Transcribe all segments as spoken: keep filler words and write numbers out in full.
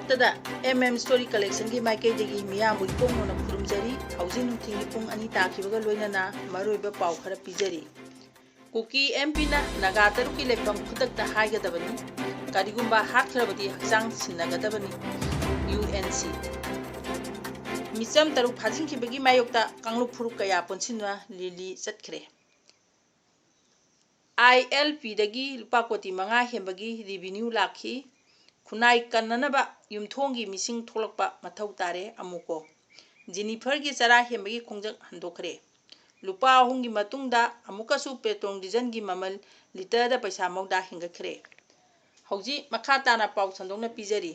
ꯇꯗ M M story ꯀꯂꯦꯛꯁꯟꯒꯤ ꯃꯥꯏꯀꯩꯗꯒꯤ ꯃꯤꯌꯥꯝꯕꯨ ꯏꯀꯣꯡ ꯃꯣꯟꯅ ꯈꯨꯔꯨꯝꯖꯔꯤ꯫ ꯍꯧꯖꯤꯛ ꯅꯨꯡꯊꯤꯜꯒꯤ ꯄꯨꯡ ꯑꯅꯤ ꯇꯥꯈꯤꯕꯒ ꯂꯣꯏꯅꯅ ꯃꯔꯨꯑꯣꯏꯕ ꯄꯥꯎ ꯈꯔ ꯄꯤꯖꯔꯤ꯫ ꯀꯨꯀꯤ ꯑꯦꯝ ꯄꯤꯅ ꯅꯥꯒꯥ ꯇꯔꯨꯛꯀꯤ ꯂꯩꯐꯝ ꯈꯨꯗꯛꯇ ꯍꯥꯏꯒꯗꯕꯅꯤ꯫ ꯀꯔꯤꯒꯨꯝꯕ ꯍꯥꯠꯈ꯭ꯔꯕꯗꯤ ꯍꯛꯆꯥꯡ ꯁꯤꯟꯅꯒꯗꯕꯅꯤ꯫ ꯌꯨ ꯑꯦꯟ ꯁꯤ꯫ ꯃꯤꯆꯝ ꯇꯔꯨꯛ ꯐꯥꯖꯤꯟꯈꯤꯕꯒꯤ ꯃꯥꯌꯣꯛꯇ ꯀꯥꯡꯂꯨꯞ ꯐꯨꯔꯨꯞ ꯀꯌꯥ ꯄꯨꯟꯁꯤꯟꯗꯨꯅ ꯔꯦꯂꯤ ꯆꯠꯈ꯭ꯔꯦ꯫ ꯑꯥꯏ ꯑꯦꯜ ꯄꯤꯗꯒꯤ ꯂꯨꯄꯥ ꯀꯣꯇꯤ ꯃꯉꯥ ꯍꯦꯟꯕꯒꯤ ꯔꯤꯚꯤꯅ꯭ꯌꯨ ꯂꯥꯛꯈꯤ꯫ ꯈꯨꯟꯅꯥꯏ ꯀꯟꯅꯅꯕ ꯌꯨꯝꯊꯣꯡꯒꯤ ꯃꯤꯁꯤꯡ ꯊꯣꯛꯂꯛꯄ ꯃꯊꯧ ꯇꯥꯔꯦ꯫ ꯑꯃꯨꯀꯣ꯫ ꯖꯤꯅꯤꯐꯔꯒꯤ ꯆꯔꯥ ꯍꯦꯟꯕꯒꯤ ꯈꯣꯡꯖꯪ ꯍꯟꯗꯣꯛꯈ꯭ꯔꯦ꯫ ꯂꯨꯄꯥ ꯑꯍꯨꯝꯒꯤ ꯃꯇꯨꯡꯗ ꯑꯃꯨꯛꯀꯁꯨ ꯄꯦꯇ꯭ꯔꯣꯜ ꯗꯤꯖꯜꯒꯤ ꯃꯃꯜ ꯂꯤꯇꯔꯗ ꯄꯩꯁꯥ ꯃꯧꯗ꯭ꯔꯥ ꯍꯦꯟꯒꯠꯈ꯭ꯔꯦ꯫ ꯍꯧꯖꯤꯛ ꯃꯈꯥ ꯇꯥꯅ ꯄꯥꯎ ꯁꯟꯗꯣꯛꯅ ꯄꯤꯖꯔꯤ꯫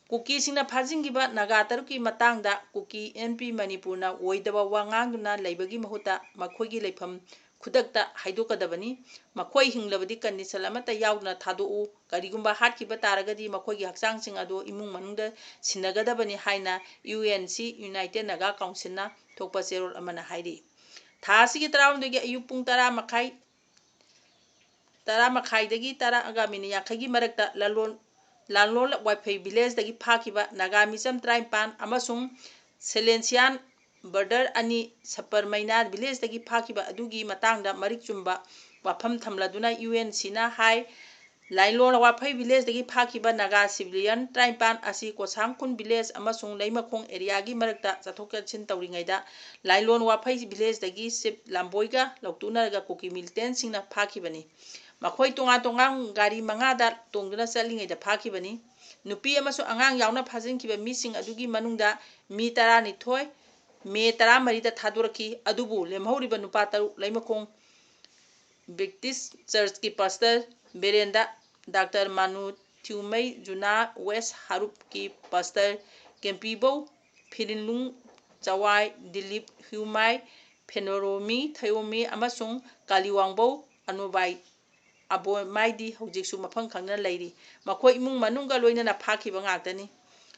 ꯀꯨꯀꯤꯁꯤꯡꯅ ꯐꯥꯖꯤꯟꯈꯤꯕ ꯅꯥꯒꯥ ꯇꯔꯨꯛꯀꯤ ꯃꯇꯥꯡꯗ ꯀꯨꯀꯤ ꯑꯦꯝ ꯄꯤ ꯃꯅꯤꯄꯨꯔꯅ ꯑꯣꯏꯗꯕ ꯋꯥ ꯉꯥꯡꯗꯨꯅ ꯂꯩꯕꯒꯤ ꯃꯍꯨꯠꯇ ꯃꯈꯣꯏꯒꯤ ꯂꯩꯐꯝ ꯈꯨꯗꯛꯇ ꯍꯥꯏꯗꯣꯛꯀꯗꯕꯅꯤ꯫ ꯃꯈꯣꯏ ꯍꯤꯡꯂꯕꯗꯤ ꯀꯟꯗꯤꯁꯟ ꯑꯃꯠꯇ ꯌꯥꯎꯗꯅ ꯊꯥꯗꯣꯛꯎ꯫ ꯀꯔꯤꯒꯨꯝꯕ ꯍꯥꯠꯈꯤꯕ ꯇꯥꯔꯒꯗꯤ ꯃꯈꯣꯏꯒꯤ ꯍꯛꯆꯥꯡꯁꯤꯡ ꯑꯗꯨ ꯏꯃꯨꯡ ꯃꯅꯨꯡꯗ ꯁꯤꯟꯅꯒꯗꯕꯅꯤ ꯍꯥꯏꯅ U N C, united Naga ꯀꯥꯎꯟꯁꯤꯜꯅ ꯊꯣꯛꯄ ꯆꯦꯔꯣꯜ ꯑꯃꯅ ꯍꯥꯏꯔꯤ꯫ ꯊꯥ ꯑꯁꯤꯒꯤ ꯇꯔꯥꯍꯨꯝꯗꯣꯏꯒꯤ ꯑꯌꯨꯛ ꯄꯨꯡ ꯇꯔꯥ ꯃꯈꯥꯏ ꯇꯔꯥ ꯃꯈꯥꯏꯗꯒꯤ ꯇꯔꯥꯒ ꯃꯤꯅꯤꯠ ꯌꯥꯡꯈꯩꯒꯤ ꯃꯔꯛꯇ ꯂꯥꯂꯣꯟ, ꯂꯥꯂꯣꯟ ꯋꯥꯏꯐꯩ ꯚꯤꯂꯦꯖꯇꯒꯤ ꯐꯥꯈꯤꯕ ꯅꯥꯒꯥ ꯃꯤꯆꯝ ꯇꯔꯥꯅꯤꯄꯥꯟ ꯑꯃꯁꯨꯡ ꯁꯦꯂꯦꯟꯁꯤꯌꯥꯟ ꯕ꯭ꯔꯗꯔ ꯑꯅꯤ ꯁꯄꯔꯃꯩꯅꯥ ꯚꯤꯂꯦꯖꯇꯒꯤ ꯐꯥꯈꯤꯕ ꯑꯗꯨꯒꯤ ꯃꯇꯥꯡꯗ ꯃꯔꯤꯛ ꯆꯨꯝꯕ ꯋꯥꯐꯝ ꯊꯝꯂꯗꯨꯅ ꯌꯨ ꯑꯦꯟ ꯁꯤꯅ ꯍꯥꯏ, ꯂꯥꯏꯂꯣꯟ ꯋꯥꯐꯩ ꯚꯤꯂꯦꯖꯇꯒꯤ ꯐꯥꯈꯤꯕ ꯅꯥꯒꯥ ꯁꯤꯚꯤꯂꯤꯌꯟ ꯇꯔꯥꯅꯤꯄꯥꯟ ꯑꯁꯤ ꯀꯣꯁꯥꯡ ꯈꯨꯟ ꯚꯤꯂꯦꯖ ꯑꯃꯁꯨꯡ ꯂꯩꯃꯈꯣꯡ ꯑꯦꯔꯤꯌꯥꯒꯤ ꯃꯔꯛꯇ ꯆꯠꯊꯣꯛ ꯆꯠꯁꯤꯟ ꯇꯧꯔꯤꯉꯩꯗ ꯂꯥꯏꯂꯣꯟ ꯋꯥꯐꯩ ꯚꯤꯂꯦꯖꯇꯒꯤ ꯆꯤꯞ ꯂꯥꯝꯕꯣꯏꯒ ꯂꯧꯇꯨꯅꯔꯒ ꯀꯨꯀꯤ ꯃꯤꯂꯤꯇꯦꯟꯁꯤꯡꯅ ꯐꯥꯈꯤꯕꯅꯤ꯫ ꯃꯈꯣꯏ ꯇꯣꯉꯥꯟ ꯇꯣꯉꯥꯟ ꯒꯥꯔꯤ ꯃꯉꯥꯗ ꯇꯣꯡꯗꯨꯅ ꯆꯠꯂꯤꯉꯩꯗ ꯐꯥꯈꯤꯕꯅꯤ꯫ ꯅꯨꯄꯤ ꯑꯃꯁꯨꯡ ꯑꯉꯥꯡ ꯌꯥꯎꯅ ꯐꯥꯖꯤꯟꯈꯤꯕ ꯃꯤꯁꯤꯡ ꯑꯗꯨꯒꯤ ꯃꯅꯨꯡꯗ ꯃꯤ ꯇꯔꯥꯅꯤꯊꯣꯏ ꯃꯦ ꯇꯔꯥꯃꯔꯤꯗ ꯊꯥꯗꯣꯔꯛꯈꯤ, ꯑꯗꯨꯕꯨ ꯂꯦꯝꯍꯧꯔꯤꯕ ꯅꯨꯄꯥ ꯇꯔꯨꯛ ꯂꯩꯃꯈꯣꯡ ꯕꯦꯞꯇꯤꯁ ꯆꯔꯆꯀꯤ ꯄꯥꯁꯇꯔ ꯕꯦꯔꯦꯟꯗ, ꯗꯥꯛꯇꯔ ꯃꯥꯅꯨ ꯊꯤꯎꯃꯩ, ꯖꯨꯅꯥ ꯋꯦꯁ ꯍꯥꯔꯨꯞꯀꯤ ꯄꯥꯁꯇꯔ ꯀꯦꯝꯄꯤꯕꯧ, ꯐꯤꯔꯤꯟꯂꯨꯡ ꯆꯋꯥꯏ, ꯗꯤꯂꯤꯞ ꯍ꯭ꯌꯨꯃꯥꯏ, ꯐꯦꯅꯣꯔꯣꯃꯤ ꯊꯌꯣꯃꯤ ꯑꯃꯁꯨꯡ ꯀꯥꯂꯤꯋꯥꯡꯕꯧ ꯑꯅꯨꯕꯥꯏ ꯑꯕꯣꯃꯥꯏꯗꯤ ꯍꯧꯖꯤꯛꯁꯨ ꯃꯐꯝ ꯈꯪꯗꯅ ꯂꯩꯔꯤ꯫ ꯃꯈꯣꯏ ꯏꯃꯨꯡ ꯃꯅꯨꯡꯒ ꯂꯣꯏꯅꯅ ꯐꯥꯈꯤꯕ ꯉꯥꯛꯇꯅꯤ꯫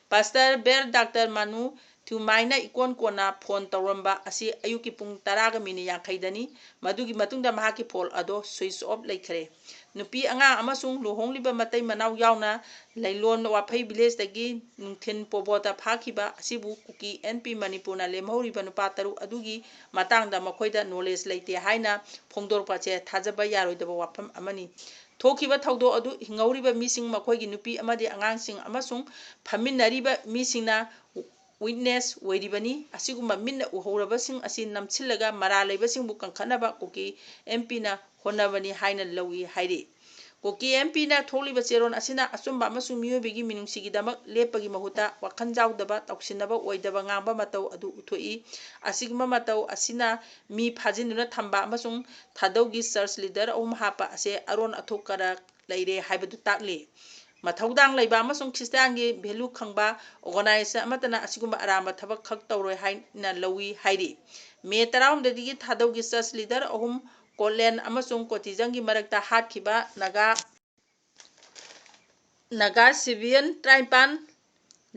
ꯄꯥꯁꯇꯔ ꯕꯦꯔ ꯗꯥꯛꯇꯔ ꯃꯥꯅꯨ ꯊꯨꯃꯥꯏꯅ ꯏꯀꯣꯟ ꯀꯣꯟꯅ ꯐꯣꯟ ꯇꯧꯔꯝꯕ ꯑꯁꯤ ꯑꯌꯨꯛꯀꯤ ꯄꯨꯡ ꯇꯔꯥꯒ ꯃꯤꯅꯤꯠ ꯌꯥꯡꯈꯩꯗꯅꯤ꯫ ꯃꯗꯨꯒꯤ ꯃꯇꯨꯡꯗ ꯃꯍꯥꯛꯀꯤ ꯐꯣꯟ ꯑꯗꯣ ꯁ꯭ꯋꯤꯆ ꯑꯣꯐ ꯂꯩꯈ꯭ꯔꯦ꯫ ꯅꯨꯄꯤ ꯑꯉꯥꯡ ꯑꯃꯁꯨꯡ ꯂꯨꯍꯣꯡꯂꯤꯕ ꯃꯇꯩ ꯃꯅꯥꯎ ꯌꯥꯎꯅ ꯂꯩꯂꯣꯟ ꯋꯥꯐꯩ ꯚꯤꯂꯦꯖꯇꯒꯤ ꯅꯨꯡꯊꯤꯜ ꯄꯣꯕꯣꯗ ꯐꯥꯈꯤꯕ ꯑꯁꯤꯕꯨ ꯀꯨꯀꯤ ꯑꯦꯟ ꯄꯤ ꯃꯅꯤꯄꯨꯔꯅ ꯂꯦꯝꯍꯧꯔꯤꯕ ꯅꯨꯄꯥ ꯇꯔꯨꯛ ꯑꯗꯨꯒꯤ ꯃꯇꯥꯡꯗ ꯃꯈꯣꯏꯗ ꯅꯣꯂꯦꯖ ꯂꯩꯇꯦ ꯍꯥꯏꯅ ꯐꯣꯡꯗꯣꯔꯛꯄ ꯑꯁꯤ ꯊꯥꯖꯕ ꯌꯥꯔꯣꯏꯗꯕ ꯋꯥꯐꯝ ꯑꯃꯅꯤ꯫ ꯊꯣꯛꯈꯤꯕ ꯊꯧꯗꯣꯛ ꯑꯗꯨ ꯍꯤꯡꯍꯧꯔꯤꯕ ꯃꯤꯁꯤꯡ, ꯃꯈꯣꯏꯒꯤ ꯅꯨꯄꯤ ꯑꯃꯗꯤ ꯑꯉꯥꯡꯁꯤꯡ ꯑꯃꯁꯨꯡ ꯐꯝꯃꯤꯟꯅꯔꯤꯕ ꯃꯤꯁꯤꯡꯅ ꯋꯤꯠꯅꯦꯁ ꯑꯣꯏꯔꯤꯕꯅꯤ꯫ ꯑꯁꯤꯒꯨꯝꯕ ꯃꯤꯠꯅ ꯎꯍꯧꯔꯕꯁꯤꯡ ꯑꯁꯤ ꯅꯝꯁꯤꯜꯂꯒ ꯃꯔꯥꯜ ꯂꯩꯕꯁꯤꯡꯕꯨ ꯀꯟꯈꯠꯅꯕ ꯀꯨꯀꯤ ꯑꯦꯝ ꯄꯤꯅ ꯍꯣꯠꯅꯕꯅꯤ ꯍꯥꯏꯅ ꯂꯧꯏ ꯍꯥꯏꯔꯤ꯫ ꯀꯨꯀꯤ ꯑꯦꯝ ꯄꯤꯅ ꯊꯣꯛꯂꯤꯕ ꯆꯦꯔꯣꯜ ꯑꯁꯤꯅ ꯑꯆꯨꯝꯕ ꯑꯃꯁꯨꯡ ꯃꯤꯑꯣꯏꯕꯒꯤ ꯃꯤꯅꯨꯡꯁꯤꯒꯤꯗꯃꯛ ꯂꯦꯞꯄꯒꯤ ꯃꯍꯨꯠꯇ ꯋꯥꯈꯜ ꯌꯥꯎꯗꯕ, ꯇꯧꯁꯤꯟꯅꯕ ꯑꯣꯏꯗꯕ ꯉꯥꯡꯕ ꯃꯇꯧ ꯑꯗꯨ ꯎꯠꯊꯣꯛꯏ꯫ ꯑꯁꯤꯒꯨꯝꯕ ꯃꯇꯧ ꯑꯁꯤꯅ ꯃꯤ ꯐꯥꯖꯤꯟꯗꯨꯅ ꯊꯝꯕ ꯑꯃꯁꯨꯡ ꯊꯥꯗꯧꯒꯤ ꯆꯔꯆ ꯂꯤꯗꯔ ꯑꯍꯨꯝ ꯍꯥꯠꯄ ꯑꯁꯤ ꯑꯔꯣꯟ ꯑꯊꯨꯞ ꯀꯌꯥ ꯂꯩꯔꯦ ꯍꯥꯏꯕꯗꯨ ꯇꯥꯛꯂꯤ꯫ ꯃꯊꯧꯗꯥꯡ ꯂꯩꯕ ꯑꯃꯁꯨꯡ ꯈ꯭ꯔꯤꯁꯇꯤꯌꯥꯟꯒꯤ ꯚꯦꯂꯨ ꯈꯪꯕ ꯑꯣꯔꯒꯅꯥꯏꯖꯦꯁꯟ ꯑꯃꯠꯇꯅ ꯑꯁꯤꯒꯨꯝꯕ ꯑꯔꯥꯟꯕ ꯊꯕꯛ ꯈꯛ ꯇꯧꯔꯣꯏ ꯍꯥꯏꯅ ꯂꯧꯏ ꯍꯥꯏꯔꯤ꯫ ꯃꯦ ꯇꯔꯥꯍꯨꯝꯗꯣꯏꯗꯒꯤ ꯊꯥꯗꯧꯒꯤ ꯆꯔꯆ ꯂꯤꯗꯔ ꯑꯍꯨꯝ ꯀꯣꯠꯂꯦꯟ ꯑꯃꯁꯨꯡ ꯀꯣꯇꯤꯖꯝꯒꯤ ꯃꯔꯛꯇ ꯍꯥꯠꯈꯤꯕ ꯅꯥꯒꯥ, ꯅꯥꯒꯥ ꯁꯤꯚꯤꯂꯤꯌꯟ ꯇꯔꯥꯅꯤꯄꯥꯟ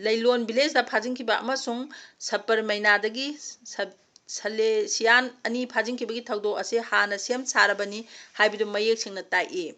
ꯂꯩꯂꯣꯟ ꯚꯤꯂꯦꯖꯇ ꯐꯥꯖꯤꯟꯈꯤꯕ ꯑꯃꯁꯨꯡ ꯁꯄꯔꯃꯩꯅꯥꯗꯒꯤ ꯁ-, ꯁꯂꯦꯁꯤꯌꯥꯟ ꯑꯅꯤ ꯐꯥꯖꯤꯟꯈꯤꯕꯒꯤ ꯊꯧꯗꯣꯛ ꯑꯁꯤ ꯍꯥꯟꯅ ꯁꯦꯝ ꯁꯥꯔꯕꯅꯤ ꯍꯥꯏꯕꯗꯨ ꯃꯌꯦꯛ ꯁꯦꯡꯅ ꯇꯥꯛꯏ꯫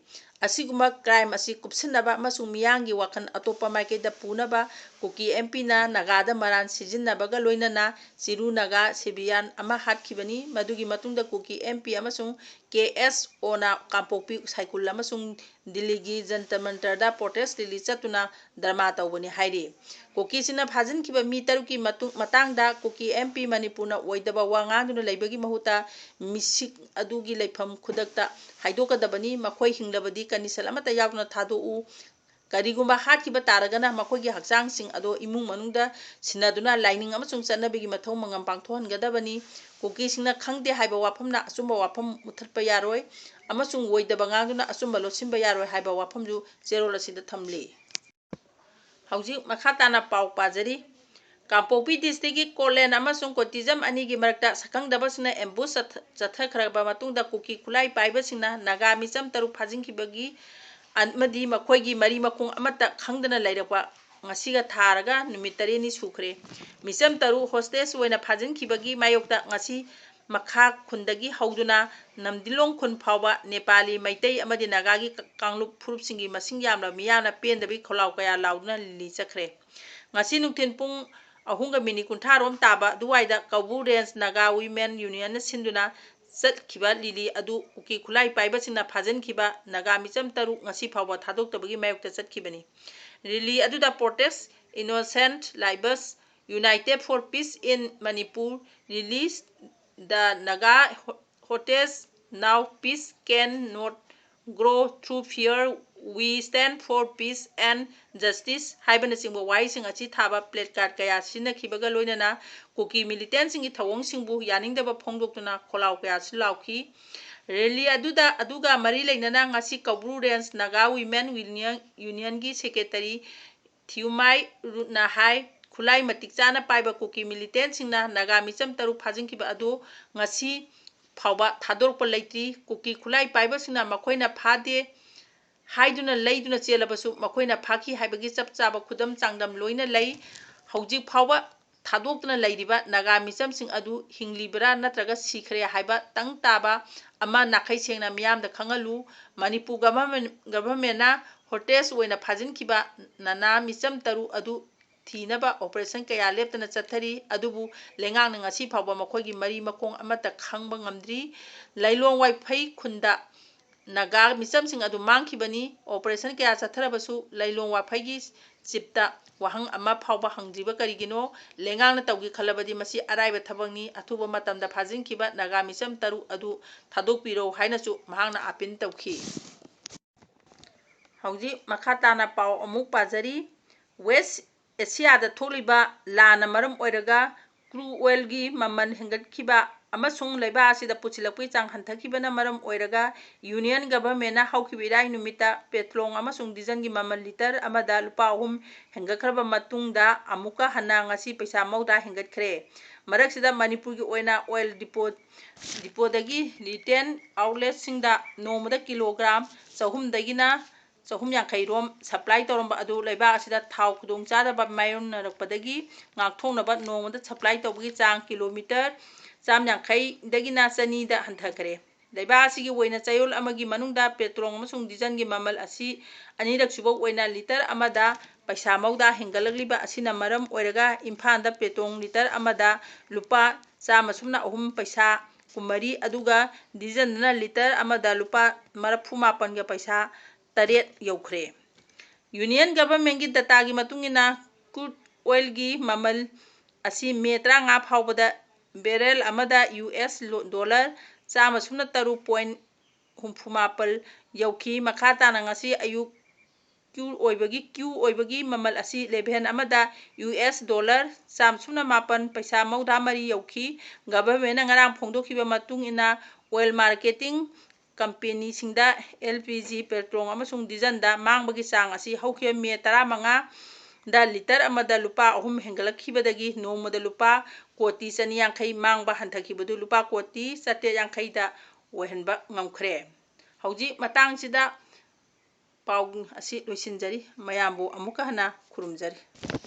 ꯑꯁꯤꯒꯨꯝꯕ ꯀ꯭ꯔꯥꯏꯝ ꯑꯁꯤ ꯀꯨꯞꯁꯤꯟꯅꯕ ꯑꯃꯁꯨꯡ ꯃꯤꯌꯥꯝꯒꯤ ꯋꯥꯈꯜ ꯑꯇꯣꯞꯄ ꯃꯥꯏꯀꯩꯗ ꯄꯨꯅꯕ ꯀꯨꯀꯤ ꯑꯦꯝ ꯄꯤꯅ ꯅꯥꯒꯥꯗ ꯃꯔꯥꯟ ꯁꯤꯖꯤꯟꯅꯕꯒ ꯂꯣꯏꯅꯅ ꯆꯤꯔꯨ ꯅꯥꯒꯥ ꯁꯤꯚꯤꯂꯤꯌꯟ ꯑꯃ ꯍꯥꯠꯈꯤꯕꯅꯤ꯫ ꯃꯗꯨꯒꯤ ꯃꯇꯨꯡꯗ ꯀꯨꯀꯤ ꯑꯦꯝ ꯄꯤ ꯑꯃꯁꯨꯡ ꯀꯦ ꯑꯦꯁ ꯑꯣꯅ ꯀꯥꯡꯄꯣꯛꯄꯤ, ꯁꯥꯏꯀꯨꯜ ꯑꯃꯁꯨꯡ ꯗꯤꯜꯂꯤꯒꯤ ꯖꯟꯇꯔ ꯃꯟꯇꯔꯗ ꯄ꯭ꯔꯣꯇꯦꯁ ꯔꯦꯂꯤ ꯆꯠꯇꯨꯅ ꯙꯔꯃꯥ ꯇꯧꯕꯅꯤ ꯍꯥꯏꯔꯤ꯫ ꯀꯨꯀꯤꯁꯤꯡꯅ ꯐꯥꯖꯤꯟꯈꯤꯕ ꯃꯤ ꯇꯔꯨꯛꯀꯤ ꯃꯇꯨꯡ, ꯃꯇꯥꯡꯗ ꯀꯨꯀꯤ ꯑꯦꯝ ꯄꯤ ꯃꯅꯤꯄꯨꯔꯅ ꯑꯣꯏꯗꯕ ꯋꯥ ꯉꯥꯡꯗꯨꯅ ꯂꯩꯕꯒꯤ ꯃꯍꯨꯠꯇ ꯃꯤꯁꯤꯛ ꯑꯗꯨꯒꯤ ꯂꯩꯐꯝ ꯈꯨꯗꯛꯇ ꯍꯥꯏꯗꯣꯛꯀꯗꯕꯅꯤ꯫ ꯃꯈꯣꯏ ꯍꯤꯡꯂꯕꯗꯤ ꯀꯟꯗꯤꯁꯟ ꯑꯃꯠꯇ ꯌꯥꯎꯗꯅ ꯊꯥꯗꯣꯛꯎ꯫ ꯀꯔꯤꯒꯨꯝꯕ ꯍꯥꯠꯈꯤꯕ ꯇꯥꯔꯒꯅ ꯃꯈꯣꯏꯒꯤ ꯍꯛꯆꯥꯡꯁꯤꯡ ꯑꯗꯨ ꯏꯃꯨꯡ ꯃꯅꯨꯡꯗ ꯁꯤꯟꯅꯗꯨꯅ ꯂꯥꯏꯅꯤꯡ ꯑꯃꯁꯨꯡ ꯆꯠꯅꯕꯤꯒꯤ ꯃꯊꯧ ꯃꯉꯝ ꯄꯥꯡꯊꯣꯛꯍꯟꯒꯗꯕꯅꯤ꯫ ꯀꯨꯀꯤꯁꯤꯡꯅ ꯈꯪꯗꯦ ꯍꯥꯏꯕ ꯋꯥꯐꯝꯅ ꯑꯆꯨꯝꯕ ꯋꯥꯐꯝ ꯃꯨꯠꯊꯠꯄ ꯌꯥꯔꯣꯏ ꯑꯃꯁꯨꯡ ꯑꯣꯏꯗꯕ ꯉꯥꯡꯗꯨꯅ ꯑꯆꯨꯝꯕ ꯂꯣꯠꯁꯤꯟꯕ ꯌꯥꯔꯣꯏ ꯍꯥꯏꯕ ꯋꯥꯐꯝꯁꯨ ꯆꯦꯔꯣꯜ ꯑꯁꯤꯗ ꯊꯝꯂꯤ꯫ ꯍꯧꯖꯤꯛ ꯃꯈꯥ ꯇꯥꯅ ꯄꯥꯎ ꯄꯥꯖꯔꯤ꯫ ꯀꯥꯡꯄꯣꯛꯄꯤ ꯗꯤꯁꯇ꯭ꯔꯤꯛꯀꯤ ꯀꯣꯂꯦꯟ ꯑꯃꯁꯨꯡ ꯀꯣꯇꯤꯖꯝ ꯑꯅꯤꯒꯤ ꯃꯔꯛꯇ ꯁꯛꯈꯪꯗꯕꯁꯤꯡꯅ ꯑꯦꯝꯕꯨꯁ ꯆꯠꯊ-, ꯆꯠꯊꯈ꯭ꯔꯕ ꯃꯇꯨꯡꯗ ꯀꯨꯀꯤ ꯈꯨꯠꯂꯥꯏ ꯄꯥꯏꯕꯁꯤꯡꯅ ꯅꯥꯒꯥ ꯃꯤꯆꯝ ꯇꯔꯨꯛ ꯐꯥꯖꯤꯟꯈꯤꯕꯒꯤ ꯑꯃꯗꯤ ꯃꯈꯣꯏꯒꯤ ꯃꯔꯤ ꯃꯈꯣꯡ ꯑꯃꯠꯇ ꯈꯪꯗꯅ ꯂꯩꯔꯛꯄ ꯉꯁꯤꯒ ꯊꯥꯔꯒ ꯅꯨꯃꯤꯠ ꯇꯔꯦꯠꯅꯤ ꯁꯨꯈ꯭ꯔꯦ꯫ ꯃꯤꯆꯝ ꯇꯔꯨꯛ hostage ꯑꯣꯏꯅ ꯐꯥꯖꯤꯟꯈꯤꯕꯒꯤ ꯃꯥꯌꯣꯛꯇ ꯉꯁꯤ ꯃꯈꯥ ꯈꯨꯟꯗꯒꯤ ꯍꯧꯗꯨꯅ ꯅꯝꯗꯤꯂꯣꯡ ꯈꯨꯟ ꯐꯥꯎꯕ ꯅꯦꯄꯥꯂꯤ, ꯃꯩꯇꯩ ꯑꯃꯗꯤ ꯅꯥꯒꯥꯒꯤ ꯀꯥꯡꯂꯨꯞ ꯐꯨꯔꯨꯞꯁꯤꯡꯒꯤ ꯃꯁꯤꯡ ꯌꯥꯝꯂꯕ ꯃꯤꯌꯥꯝꯅ ꯄꯦꯟꯗꯕꯒꯤ ꯈꯣꯜꯂꯥꯎ ꯀꯌꯥ ꯂꯥꯎꯗꯨꯅ ꯂꯤꯂꯤ ꯆꯠꯈ꯭ꯔꯦ꯫ ꯉꯁꯤ ꯅꯨꯡꯊꯤꯜ ꯄꯨꯡ ꯑꯍꯨꯝꯒ ꯃꯤꯅꯤꯠ ꯀꯨꯟꯊ꯭ꯔꯥ ꯔꯣꯝ ꯇꯥꯕ ꯑꯗꯨꯋꯥꯏꯗ ꯀꯧꯕ꯭ꯔꯨ Range Naga Women Unionꯅ ꯁꯤꯟꯗꯨꯅ ꯆꯠꯈꯤꯕ ꯔꯦꯂꯤ ꯑꯗꯨ ꯀꯨꯀꯤ ꯈꯨꯠꯂꯥꯏ ꯄꯥꯏꯕꯁꯤꯡꯅ ꯐꯥꯖꯤꯟꯈꯤꯕ ꯅꯥꯒꯥ ꯃꯤꯆꯝ ꯇꯔꯨꯛ ꯉꯁꯤ ꯐꯥꯎꯕ ꯊꯥꯗꯣꯛꯇꯕꯒꯤ ꯃꯥꯌꯣꯛꯇ ꯆꯠꯈꯤꯕꯅꯤ꯫ ꯔꯦꯂꯤ ꯑꯗꯨꯗ Protect Innocent Lives, United for Peace in Manipur, Release the Naga Hostage, Now Peace Can Not Grow Through Fear, We Stand for Peace and Justice ꯍꯥꯏꯕꯅꯆꯤꯡꯕ ꯋꯥꯍꯩꯁꯤꯡ ꯑꯁꯤ ꯊꯥꯕ placard ꯀꯌꯥ ꯁꯤꯖꯤꯟꯅꯈꯤꯕꯒ ꯂꯣꯏꯅꯅ ꯀꯨꯀꯤ militantꯁꯤꯡꯒꯤ ꯊꯧꯑꯣꯡꯁꯤꯡꯕꯨ ꯌꯥꯅꯤꯡꯗꯕ ꯐꯣꯡꯗꯣꯛꯇꯨꯅ ꯈꯣꯜꯂꯥꯎ ꯀꯌꯥꯁꯨ ꯂꯥꯎꯈꯤ꯫ ꯔꯦꯂꯤ ꯑꯗꯨꯗ, ꯑꯗꯨꯒ ꯃꯔꯤ ꯂꯩꯅꯅ ꯉꯁꯤ ꯀꯧꯕ꯭ꯔꯨ Range Naga Women Union, Unionꯒꯤ secretary ꯊꯤꯌꯨꯃꯥꯏ ꯔꯨꯠꯅ ꯍꯥꯏ, ꯈꯨꯠꯂꯥꯏ ꯃꯇꯤꯛ ꯆꯥꯅ ꯄꯥꯏꯕ ꯀꯨꯀꯤ militantꯁꯤꯡꯅ ꯅꯥꯒꯥ ꯃꯤꯆꯝ ꯇꯔꯨꯛ ꯐꯥꯖꯤꯟꯈꯤꯕ ꯑꯗꯨ ꯉꯁꯤ ꯐꯥꯎꯕ ꯊꯥꯗꯣꯔꯛꯄ ꯂꯩꯇ꯭ꯔꯤ꯫ ꯀꯨꯀꯤ ꯈꯨꯠꯂꯥꯏ ꯄꯥꯏꯕꯁꯤꯡꯅ ꯃꯈꯣꯏꯅ ꯐꯥꯗꯦ ꯍꯥꯏꯗꯨꯅ ꯂꯩꯗꯨꯅ ꯆꯦꯜꯂꯕꯁꯨ ꯃꯈꯣꯏꯅ ꯐꯥꯈꯤ ꯍꯥꯏꯕꯒꯤ ꯆꯞ ꯆꯥꯕ ꯈꯨꯗꯝ ꯆꯥꯡꯗꯝ ꯂꯣꯏꯅ ꯂꯩ꯫ ꯍꯧꯖꯤꯛ ꯐꯥꯎꯕ ꯊꯥꯗꯣꯛꯇꯨꯅ ꯂꯩꯔꯤꯕ ꯅꯥꯒꯥ ꯃꯤꯆꯝꯁꯤꯡ ꯑꯗꯨ ꯍꯤꯡꯂꯤꯕ꯭ꯔꯥ ꯅꯠꯇ꯭ꯔꯒ ꯁꯤꯈ꯭ꯔꯦ ꯍꯥꯏꯕ ꯇꯪ ꯇꯥꯕ ꯑꯃ ꯅꯥꯈꯩ ꯁꯦꯡꯅ ꯃꯤꯌꯥꯝꯗ ꯈꯪꯍꯜꯂꯨ꯫ ꯃꯅꯤꯄꯨꯔ government, governmentꯅ hostage ꯑꯣꯏꯅ ꯐꯥꯖꯤꯟꯈꯤꯕ ꯅꯅꯥ ꯃꯤꯆꯝ ꯇꯔꯨꯛ ꯑꯗꯨ ꯊꯤꯅꯕ operation ꯀꯌꯥ ꯂꯦꯞꯇꯅ ꯆꯠꯊꯔꯤ, ꯑꯗꯨꯕꯨ ꯂꯩꯉꯥꯛꯅ ꯉꯁꯤ ꯐꯥꯎꯕ ꯃꯈꯣꯏꯒꯤ ꯃꯔꯤ ꯃꯈꯣꯡ ꯑꯃꯠꯇ ꯈꯪꯕ ꯉꯝꯗ꯭ꯔꯤ꯫ ꯂꯥꯏꯂꯣꯡ ꯋꯥꯏꯐꯩ ꯈꯨꯟꯗ ꯅꯥꯒꯥ ꯃꯤꯆꯝꯁꯤꯡ ꯑꯗꯨ ꯃꯥꯡꯈꯤꯕꯅꯤ꯫ Operation ꯀꯌꯥ ꯆꯠꯊꯔꯕꯁꯨ ꯂꯥꯏꯂꯣꯡ ꯋꯥꯐꯩꯒꯤ chiefꯇ ꯋꯥꯍꯪ ꯑꯃ ꯐꯥꯎꯕ ꯍꯪꯗ꯭ꯔꯤꯕ ꯀꯔꯤꯒꯤꯅꯣ? ꯂꯩꯉꯥꯛꯅ ꯇꯧꯒꯦ ꯈꯜꯂꯕꯗꯤ ꯃꯁꯤ ꯑꯔꯥꯏꯕ ꯊꯕꯛꯅꯤ꯫ ꯑꯊꯨꯕ ꯃꯇꯝꯗ ꯐꯥꯖꯤꯟꯈꯤꯕ ꯅꯥꯒꯥ ꯃꯤꯆꯝ ꯇꯔꯨꯛ ꯑꯗꯨ ꯊꯥꯗꯣꯛꯄꯤꯔꯣ ꯍꯥꯏꯅꯁꯨ ꯃꯍꯥꯛꯅ appeal ꯇꯧꯈꯤ꯫ ꯍꯧꯖꯤꯛ ꯃꯈꯥ ꯇꯥꯅ ꯄꯥꯎ ꯑꯃꯨꯛ ꯄꯥꯖꯔꯤ꯫ West Asiaꯗ ꯊꯣꯛꯂꯤꯕ ꯂꯥꯟꯅ ꯃꯔꯝ ꯑꯣꯏꯔꯒ crude oilꯒꯤ ꯃꯃꯜ ꯍꯦꯟꯒꯠꯈꯤꯕ ꯑꯃꯁꯨꯡ ꯂꯩꯕꯥꯛ ꯑꯁꯤꯗ ꯄꯨꯁꯤꯜꯂꯛꯄꯒꯤ ꯆꯥꯡ ꯍꯟꯊꯈꯤꯕꯅ ꯃꯔꯝ ꯑꯣꯏꯔꯒ Union governmentꯅ ꯍꯧꯈꯤꯕ ꯏꯔꯥꯏ ꯅꯨꯃꯤꯠꯇ petrol ꯑꯃꯁꯨꯡ dieselꯒꯤ ꯃꯃꯜ litre ꯑꯃꯗ ꯂꯨꯄꯥ ꯑꯍꯨꯝ ꯍꯦꯟꯒꯠꯈ꯭ꯔꯕ ꯃꯇꯨꯡꯗ ꯑꯃꯨꯛꯀ ꯍꯟꯅ ꯉꯁꯤ ꯄꯩꯁꯥ ꯃꯧꯗ꯭ꯔꯥ ꯍꯦꯟꯒꯠꯈ꯭ꯔꯦ꯫ ꯃꯔꯛꯁꯤꯗ ꯃꯅꯤꯄꯨꯔꯒꯤ ꯑꯣꯏꯅ oil depot, depotꯗꯒꯤ retail outletꯁꯤꯡꯗ ꯅꯣꯡꯃꯗ kilogram ꯆꯍꯨꯝꯗꯒꯤꯅ ꯆꯍꯨꯝ ꯌꯥꯡꯈꯩ ꯔꯣꯝ supply ꯇꯧꯔꯝꯕ ꯑꯗꯨ ꯂꯩꯕꯥꯛ ꯑꯁꯤꯗ ꯊꯥꯎ ꯈꯨꯗꯣꯡꯆꯥꯗꯕ ꯃꯥꯌꯣꯛꯅꯔꯛꯄꯗꯒꯤ ꯉꯥꯛꯊꯣꯛꯅꯕ ꯅꯣꯡꯃꯗ supply ꯇꯧꯕꯒꯤ ꯆꯥꯡ kilometre ꯆꯥꯝ ꯌꯥꯡꯈꯩꯗꯒꯤꯅ ꯆꯅꯤꯗ ꯍꯟꯊꯈ꯭ꯔꯦ꯫ ꯂꯩꯕꯥꯛ ꯑꯁꯤꯒꯤ ꯑꯣꯏꯅ ꯆꯌꯣꯜ ꯑꯃꯒꯤ ꯃꯅꯨꯡꯗ petrol ꯑꯃꯁꯨꯡ dieselꯒꯤ ꯃꯃꯜ ꯑꯁꯤ ꯑꯅꯤꯔꯛ ꯁꯨꯕ ꯑꯣꯏꯅ litre ꯑꯃꯗ ꯄꯩꯁꯥ ꯃꯧꯗ꯭ꯔꯥ ꯍꯦꯟꯒꯠꯂꯛꯂꯤꯕ ꯑꯁꯤꯅ ꯃꯔꯝ ꯑꯣꯏꯔꯒ ꯏꯝꯐꯥꯜꯗ petrol litre ꯑꯃꯗ ꯂꯨꯄꯥ ꯆꯥꯝꯃ ꯁꯨꯞꯅ ꯑꯍꯨꯝ ꯄꯩꯁꯥ ꯀꯨꯟꯃꯔꯤ, ꯑꯗꯨꯒ dieselꯅ litre ꯑꯃꯗ ꯂꯨꯄꯥ ꯃꯔꯤꯐꯨ ꯃꯥꯄꯟꯒ ꯄꯩꯁꯥ ꯇꯔꯦꯠ ꯌꯧꯈ꯭ꯔꯦ꯫ Union Governmentꯀꯤ dataꯒꯤ ꯃꯇꯨꯡ ꯏꯟꯅ, crude oilꯒꯤ ꯃꯃꯜ ꯑꯁꯤ May ꯇꯔꯥꯃꯉꯥ ꯐꯥꯎꯕꯗ barrel ꯑꯃꯗ US ꯂꯣ-, dollar ꯆꯥꯝꯃ ꯁꯨꯞꯅ ꯇꯔꯨꯛ point ꯍꯨꯝꯐꯨ ꯃꯥꯄꯜ ꯌꯧꯈꯤ꯫ ꯃꯈꯥ ꯇꯥꯅ ꯉꯁꯤ ꯑꯌꯨꯛ Q ꯑꯣꯏꯕꯒꯤ, Q ꯑꯣꯏꯕꯒꯤ ꯃꯃꯜ ꯑꯁꯤ eleven ꯑꯃꯗ US dollar ꯆꯥꯝꯃ ꯁꯨꯞꯅ ꯃꯥꯄꯟ ꯄꯩꯁꯥ ꯃꯧꯗ꯭ꯔꯥ ꯃꯔꯤ ꯌꯧꯈꯤ꯫ Governmentꯅ ꯉꯔꯥꯡ ꯐꯣꯡꯗꯣꯛꯈꯤꯕ ꯃꯇꯨꯡ ꯏꯟꯅ, oil marketing companyꯁꯤꯡꯗ LPG, petrol ꯑꯃꯁꯨꯡ dieselꯗ ꯃꯥꯡꯕꯒꯤ ꯆꯥꯡ ꯑꯁꯤ ꯍꯧꯈꯤꯕ May ꯇꯔꯥꯃꯉꯥꯗ litre ꯑꯃꯗ ꯂꯨꯄꯥ ꯑꯍꯨꯝ ꯍꯦꯟꯒꯠꯂꯛꯈꯤꯕꯗꯒꯤ ꯅꯣꯡꯃꯗ ꯂꯨꯄꯥ ꯀꯣꯇꯤ ꯆꯅꯤ ꯌꯥꯡꯈꯩ ꯃꯥꯡꯕ ꯍꯟꯊꯈꯤꯕꯗꯨ ꯂꯨꯄꯥ ꯀꯣꯇꯤ ꯆꯥꯇ꯭ꯔꯦꯠ ꯌꯥꯡꯈꯩꯗ ꯑꯣꯏꯍꯟꯕ ꯉꯝꯈ꯭ꯔꯦ꯫ ꯍꯧꯖꯤꯛ ꯃꯇꯥꯡꯁꯤꯗ ꯄꯥꯎ ꯑꯁꯤ ꯂꯣꯏꯁꯤꯟꯖꯔꯤ꯫ ꯃꯌꯥꯝꯕꯨ ꯑꯃꯨꯛꯀ ꯍꯟꯅ ꯈꯨꯔꯨꯝꯖꯔꯤ꯫